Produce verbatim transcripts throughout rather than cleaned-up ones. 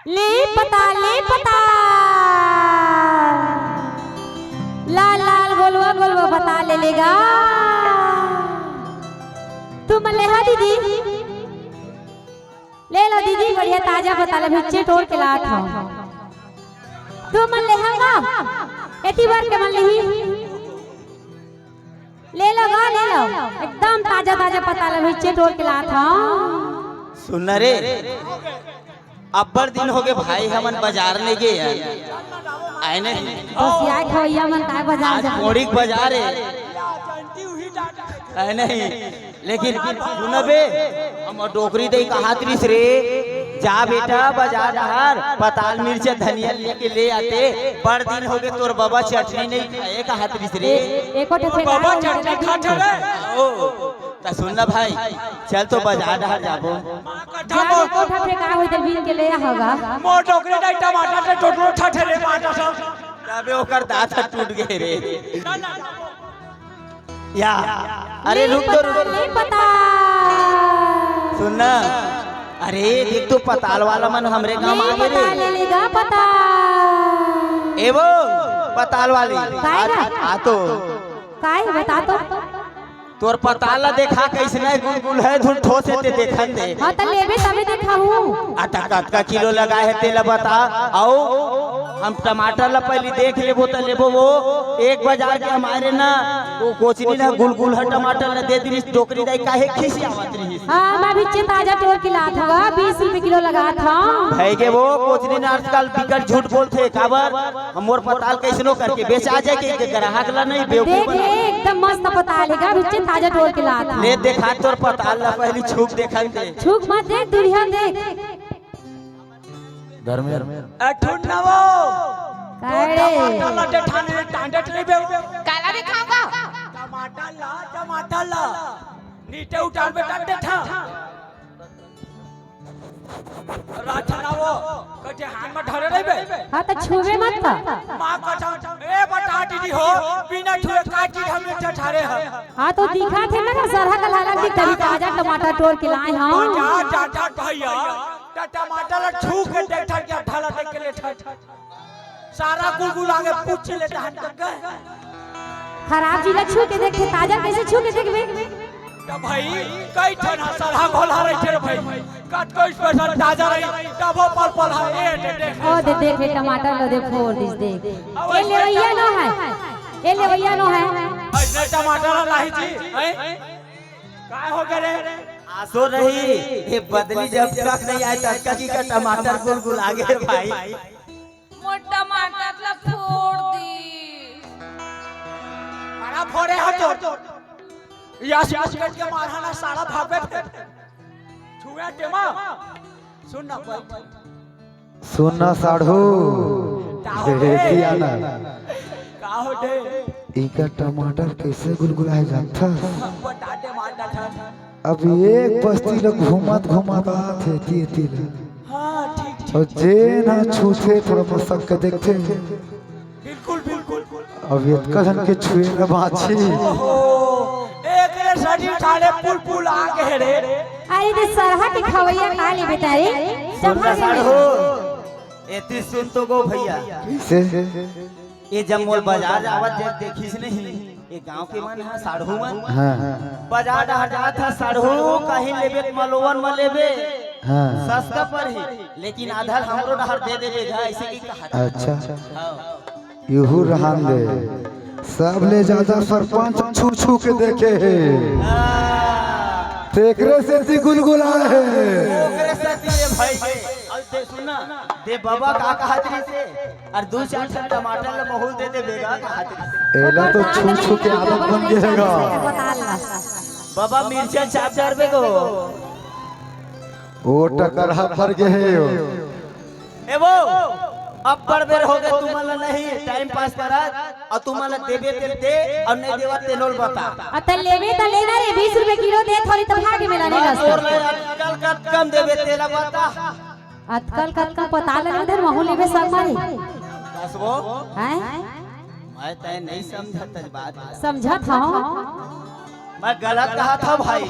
ले पताल, ले पताल। लाल लाल गोलवा गोलवा पताल ले लेगा। तुमन लेहा दीदी? ले लो दीदी, बढ़िया ताजा पताल अभी चे टोर के लात हव। तुमन लेहा गा? एती बर के मन लेही? ले लो गा, ले लो। एकदम ताजा ताजा पताल अभी चे टोर के लात हव। सुन न रे, अब्बड़ दिन होगे भाई, हमन बजार नइ गे हन। आय नहीं? बस यार खवैया मन काय बजार आज जा। कोड़ीक बजार हे। आय नहीं? लेकिन सुनबे, हमर डोकरी दई कहत रिहिस रे, जा बेटा बजार डहर पताल मिर्चा धनिया लेके ले आते। बड़ दिन होगे तोर बबा चटनी नइ खाए कहत रिहिस रे। ए-, एको ठे फेंका बबा हो चटनी जाएगा। खात हवे। ओ, त सुन ना भाई, चल तो बजार डहर जाबो। कठा जाबो, मोर कोठा फेंका होई त बीन के ले आवा। मोर डोकरी दई टमाटर ले टोटलो ठठे रे माटा सब। अबे ओकर दांत ह टूट गे रे। या, अरे रुक तो, रुक। ले पताल। सुन ना, अरे देख तो पताल वाला मन हमरे गांव ले आ गे रे। पताल, ले लेगा पताल। ए वो पताल वाली, काय आ, रे? आ तो। काय बता तो? तोर पताल ला देखा, कइसने गुलगुल हे, धुन ठोस हे, ते देखन दे। हाँ, त लेबे तबे देखाहूँ। अतका, अतका किलो लगाए हे, तेला बता। अउ हम टमाटर ला पहिली देख लेबो, त लेबो वो। एक बजार के हमारे ना, वो कोचनी ना गुलगुल हे टमाटर ला दे दिस, डोकरी दई काहे खिसियावत रिहिस। हाँ, मैं भी चे ताजा टोर के लात हव, बीस रुपये किलो लगात हव। भई गे वो कोचनी ना आजकल बिकट झूठ बोलथे, काबर? हम मोर पताल कइसनो करके बेचा जाए के, के ग्राहक ला नहीं, बेवकूफ देख बना। ले, एकदम मस्त पताल हे गा, बिच्चे ताजा टोर के लात हे। ले देखा तोर पताल ला, पहिली छूक देखन दे। छूक मत देख, दूरिहा देख। धर्मेंद्र। ए, ठुन ना वो। काय रे? टमाटर ला देठाने, टांडे नहीं बे। काला देखाऊंगा? टमाटर ला, टमाटर ला। नीचे उतार बेटा, देठा। राठना वो, कटे हाथ में धरे रहिबे। हाँ, त छुबे मत त। माँ कसम, ए बता दीदी हो, बिना छुए का चीज हम इतना ठारे हैं। हाँ, तो दिखा थे ना, सरहा का लाला की तरी ताजा टमाटर टोर के लाए हव। जा, जा, जा भैया, त टमाटर ला छू के देख, ठा, क्या ढाला देख के ले ठा। सारा गुलगुल आगे पूछ लेता हन तो कह। खराब चीज ला छू के देखे, ताजा कैसे छू के देखबे? त भाई, कई ठन ह सरहा घोला रहिथे रे भाई। कतको special ताजा रही, तभो पल पल ह, ए दे देख। ओ दे देख रे, टमाटर ला दे फोर दिस देख। अब ए ऐसे लेवैया नो हे, ए लेवैया नो हे। ऐसे टमाटर ला लाही जी, हैं? काय हो गे रे? आसो रही, ये बदली जब तक नहीं आए, तब तक ही का टमाटर गुलगुला गे रे भाई। मोर टमाटर ला फोड़ दी। बड़ा फोड़े हो तो। यस, यस करके मारा ना, साला भागबे। छुआ टेमा। सुन ना, बैठ। सुन ना, साढ़ू। का हो हे, गे? किया ना। का हो गे? इका टमाटर कैसे गुलगुलाए जाता? बता दे, मार ना था। अब एक बस्ती ल घूमत घूमत आत हे, एती एती ल। हाँ, ठीक, ठीक, अउ ठीक। जेन ह छूथे, थोड़ा मसक के देखथे। बिल्कुल, बिल्कुल। अब एतका झन के छुए ल बांची। ओहो, एक रे सनी ठाड़े पुल पुल आ गे रे। अरे, दे सरहा के खवैया का ले बेटा रे? सुन ना साढ़ू, एती सुन तो गो भैया। कैसे? ये जब मोर बजार जावत जब देखिस नहीं, ये गांव के मन ह साढ़ू मन। हाँ। बजार डहर जात ह साढ़ू, कहीं लेबे त मलोवन म लेबे। हाँ। सस्ता परही, लेकिन आधा ल हमरो डहर दे देबे गा, ऐसे की कहा। अच्छा। हाँ। इहू रहन दे। सबले ज्यादा सरपंच छू छू के देखे हे। हाँ। तेकरे सेती गुलगुलाए हे। ओकरे सेती ये भाई के। अब दे सुन ना, दे बाबा का कहत रहिस हे? अउ दू चार ठन टमाटर ल महूल दे दे बेगा, कहत रहिस। एला तो छू छू के आदत बन गे हे गा। बबा मिर्चा चाप डारबे गो। ओ टकरहा भर गे हे ओ। ए वो, अब्बड़ बेर हो गे तुमन ल नहीं टाइम पास करत, अउ तुमन ल देबे तेल दे, अउ नहीं देवत तेल ल बता। अ, त लेबे त लेना रे, बीस रुपये किलो दे, थोड़ी त भागे मेला नहीं बस तोर रस्ता। ले अतकल कतका म देबे तेला बता। अतकल कतका पता लगे उधर महू लेबे सब मारे। बस वो। हैं? मैं तय नहीं समझत बात। समझत हव? मैं गलत कहत हव भाई।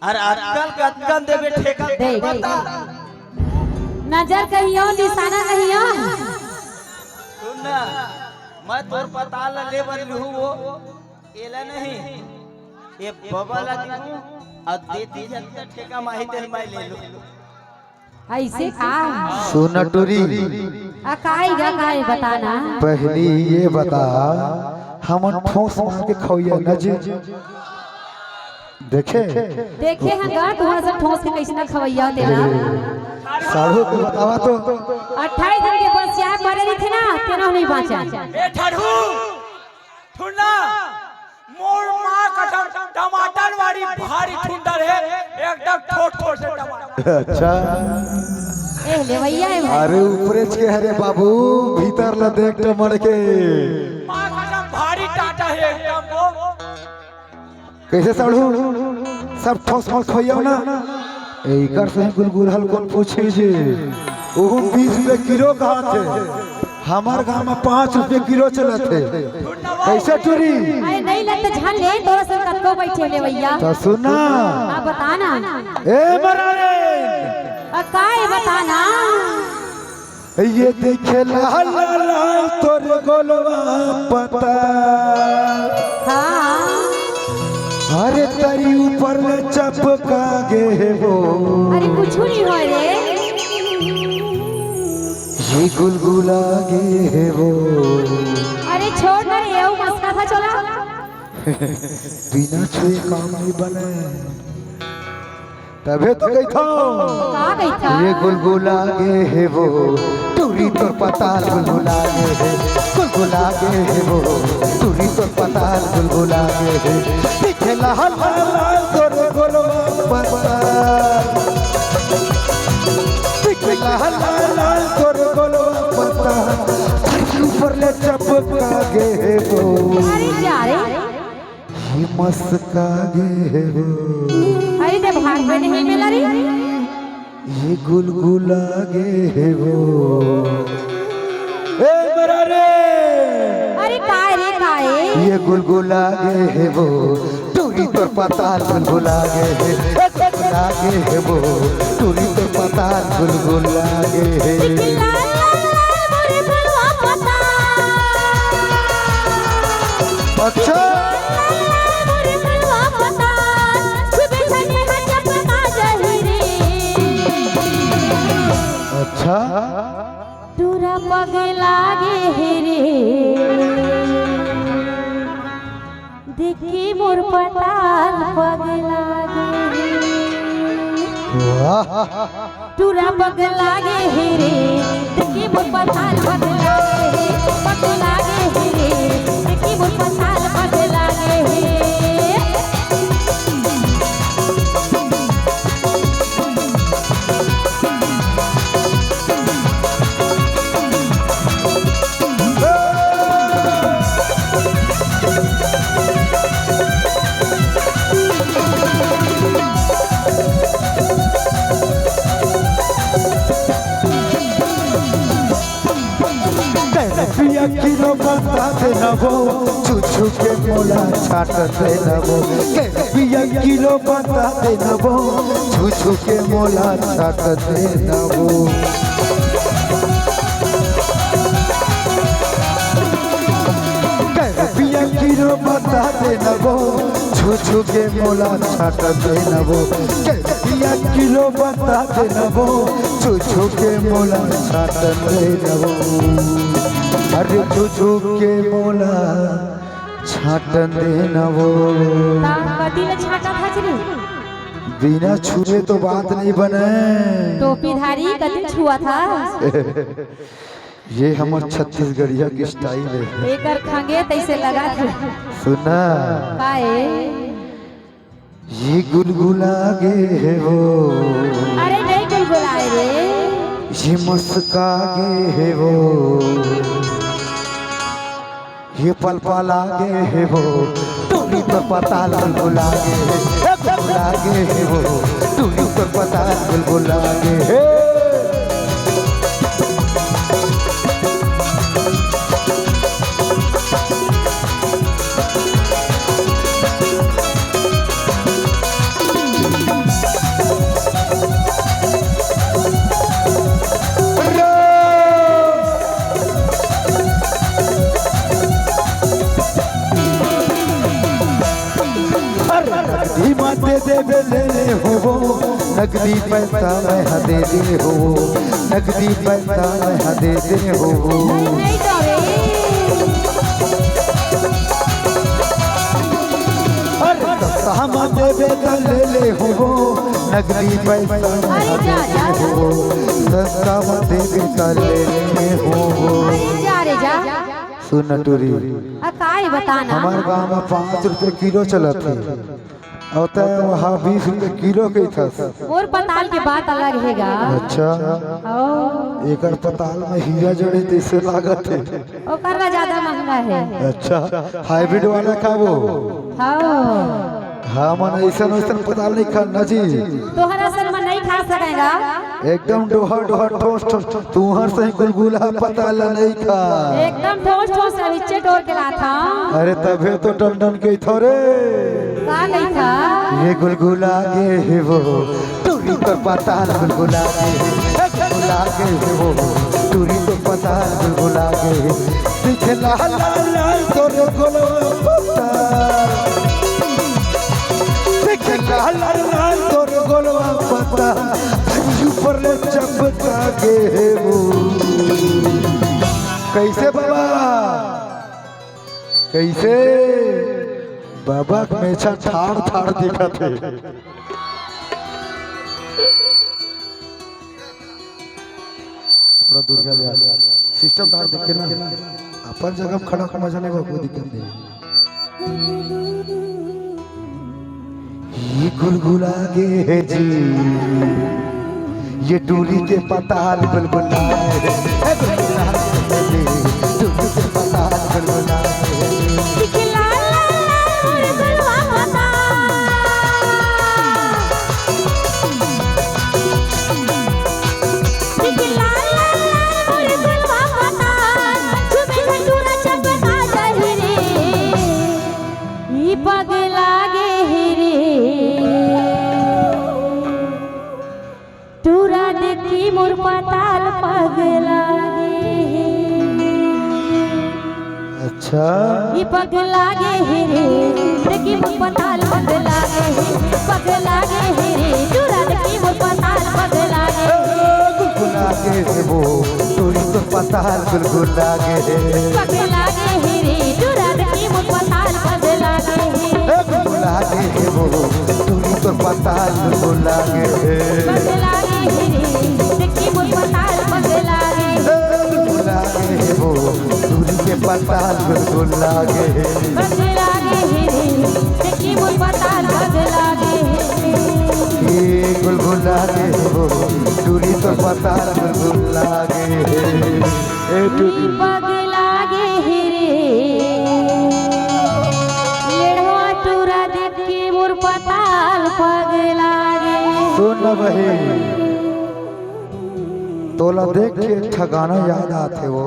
अरे अतकल कतका म देबे ठेका दे। बता। नजर कहियो, निशाना कहियो। सुन ना, मैं तोर पताल ला ले बर लूहूँ वो, एला नहीं, ये बबा ला दिहूँ, अउ देती झन त ठेका माही तेल मैं ले लूँ। ऐसे का? सुन टूरी। आ, काई गा, काई बताना? पहली ये बता, हमन ठोस मार के खवैया न जी। देखे? देखे हन गा, तुमन सब ठोस के कैसना खवैया तेला। साढ़ू के बतावा तो। अट्ठाईस दिन के बस यार मरे रहिथे ना, तेनो नहीं बाँचा। ए ठड़ू, ठुन्ना, मोर माँ कसम टमाटर वाली भारी ठुंडर हे, एकदम ठोस ठोस हे टमाटर। अच्छा। ए, लेवैया हे भाई। अरे, ऊपरेच के हरे बाबू, भीतर ला देख टमड़ के। माँ कसम भारी टाटा हे एकदम वो। कैसे साढ़ू? सब ठोस मोस खवैया ना। एकर से गुलगुल हल कोन पूछे जे? ओहू बीस रुपये किलो कहा थे, हमार गांव में पाँच रुपये किलो चलत हे। कैसे टूरी? अरे नहीं लत झन ले, तोरा से कतको बैठे लेवैया। तो सुन ना। हाँ, बताना। ए मरारे। आ, का ए बताना? ये देखे लाल लाल तोर गोलवा पता। हाँ। अरे तरी ऊपर ले चपका गे हे वो। अरे कुछ नहीं हो रे। ये गुलगुला गे हे वो। अरे छोड़ ना रे, ये मस्का था चला। बिना छुए काम नहीं बने। तभे तो कहिथंव। का कहिथंव? ये गुलगुला गे हे वो, टूरी तोर पताल गुलगुला गे हे, गुलगुला गे हे वो, टूरी तोर पताल गुलगुला गे हे। दिखे लाल लाल तोर गोलवा पताल, दिखे लाल लाल तोर गोलवा पताल, ऊपर ले चपका गे हे वो। अरे जा रे। ये मस्का गे हे वो। अरे ते भाग में नहीं मिला रे। ये गुलगुला गे हे वो। ए मरारे। अरे काय रे काय? ये गुलगुला गे हे वो। टूरी तोर पताल गुलगुला गे हे। ए गुलगुला गे हे वो। टूरी तोर पताल गुलगुला गे हे। लाल लाल लाल मोरे फुलवा पताल। अच्छा। अच्छा। टूरा पगला गे हे रे, देखी मोर पताल पगला गे हे। वाह। टूरा पगला गे हे रे, देखी मोर पताल पगला गे हे, पगला गे हे रे, देखी मोर पताल पगला गे हे। कैरबिया किलो बता दे न वो, छू छू के मोला छाट दे न वो। कैरबिया किलो बता दे न वो, छू छू के मोला छाट दे न वो। कैरबिया किलो बता दे न वो, छू छू के मोला छाट दे न वो। कैरबिया किलो बता दे न वो, छू छू के मोला छाट दे न वो। अरे छू छू के मोला छाट दे न वो। ता कति ले छाटा था रे? बिना छुए तो बात नहीं बने। टोपीधारी कति छुआ था? ये हमर छत्तीसगढ़िया के style हे। एकर खंगे तैसे लगा थे। सुना। काए? ये गुलगुला गे हे वो। अरे नहीं गुलगुलाए रे। ये मस्का गे हे वो। ये पलपला गे हे वो, टूरी तोर पताल गुलगुला गे हे, ए गुलगुला गे हे वो, टूरी तोर पताल गुलगुला गे हे। नगदी पैसा मैं ह दे दे हो, नगदी पैसा मैं ह दे दे हो। अरे सस्ता म देबे त ले ले हो, नगदी पैसा मैं ह दे दे हो, सस्ता म देबे त ले ले हो। अरे जा रे जा। सुन न टूरी, आ, काय बता ना? हमार गांव में पाँच रुपये किलो चलत हे, अउ तैं वहाँ बीस रुपये किलो कहिथस। मोर पताल के बात अलग हे गा। अच्छा। ओ। एकर पताल में हीरा जड़े तइसे लागत हे। ओकर ला ज्यादा महंगा हे। अच्छा, हाइब्रिड वाला खाबो? हाँ। हमन अइसन वइसन पताल नइ खान ना जी। तोहर असन मन नइ खा सकेगा। एकदम डोहा डोहा ठोस ठोस, तुहर सही गुलगुला पताल नइ खा। एकदम ठोस ठोस रहिचे टोर के लात हँव। अरे तभे तो टन टन कहिथँव रे। का कहिथँव? ये गुलगुला गे हे वो, टूरी तोर पताल गुलगुला गे हे, गुलगुला गे हे वो, टूरी तोर पताल गुलगुला गे हे। दिखे लाल लाल लाल तोर गोलवा पताल। देख लाल लाल लाल तोर गोलवा पताल, ऊपर ले चपका गे हे वो। कइसे बाबा? कइसे? बाबा के मेछा ठाड़ ठाड़ दिखत हे। थोड़ा दूर ले आ। सिस्टम तार देखे ना, अपन जगह में खड़ा के मजा लेबो, कोई दिक्कत नहीं। ये गुलगुला गे हे जी, ये टूरी के पताल गुलगुला गे हे। हे गुलगुला गे हे जी, टूरी के पताल गुलगुला गे हे। दिखला ला ला मोर गुलवा पताल। पगला गे हे रे, टूरा देखी मोर पताल पगला गे हे। अच्छा। ई पगला गे हे रे, देखी मोर पताल पगला गे हे, पगला गे हे रे, टूरा देखी मोर पताल पगला गे हे। गुलगुला गे हे वो, टूरी तोर पताल गुलगुला गे हे। पगला गे हे रे, टूरा देखी मोर पताल पगला गे हे। गुलगुला गे हे वो, टूरी तोर पताल गुलगुला गे हे। पगला गे हे रे, देखी मोर पताल पगला गे हे। गुलगुला गे हे वो, टूरी के पताल गुलगुला गे हे। पगला गे हे रे, देखी मोर पताल पगला गे हे। ए गुलगुला गे हे वो, टूरी तोर पताल गुलगुला गे हे। ए टूरी। पगला गे हे रे, लेड़वा टूरा देख के मोर पताल पगला गे। सुन न बहिन, तोला देख के एक ठा गाना याद आथे वो।